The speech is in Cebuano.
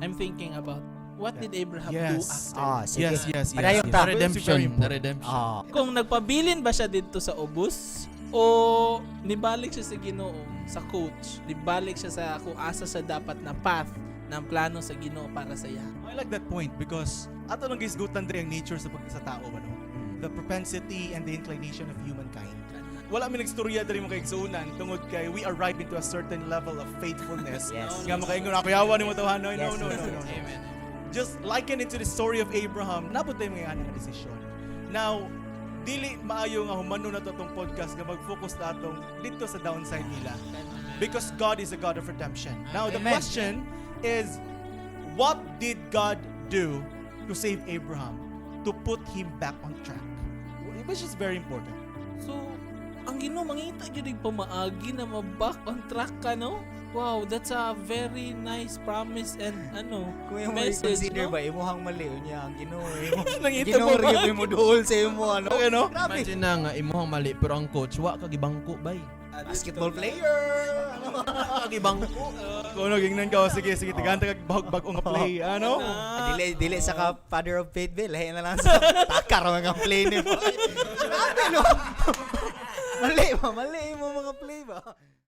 I'm thinking about what did Abraham do after? Ah, sige. Yes. Padayon ta. The redemption, Very the important. redemption. Ah. Kung nagpabilin ba siya didto sa ubos o nibalik siya sa Ginoo, sa coach, nibalik siya sa kung asa siya dapat na path ng plano sa Ginoo para sa iya. I like that point because ato lang gisgutan diri ang nature sa pag sa tao ba, no? The propensity and the inclination of humankind. Wala mi nagstorya diri, mga kaigsuonan, tungod kay we arrive into a certain level of faithfulness. Nga makaingon ako, yawa nimo tawhan. No, no. Amen. Just liken it to the story of Abraham, naa pod tay mga nga desisyon. Now, dili maayo nga humano na to atong podcast nga mag-focus na atong dito sa downside nila. Because God is a God of redemption. Now, the Amen. Question is, what did God do to save Abraham, to put him back on track? Which is very important. So, ang Ginoo mangita gyud og pamaagi na ma-back on track ka, no? Wow, that's a very nice promise and ano, Kung imo message, i-consider no? ba imuhang mali unya ang Ginoo imo. Nangita Ginoo mo ba? rin mo duol sa imo ano. Okay, no? Grabe. Imagine na nga imuhang mali pero ang coach wa ka gibangko bay. Basketball player. Ano? Wa ka gibangko. Kung ano, gingnan ka, oh, sige, sige, tigaan ta kag bag-o nga play, ano? Ah, dili dili sa ka father of faith bill, lahi na lang sa takar mga play ni. Grabe, no. Mali ba? Mali mo mga play ba?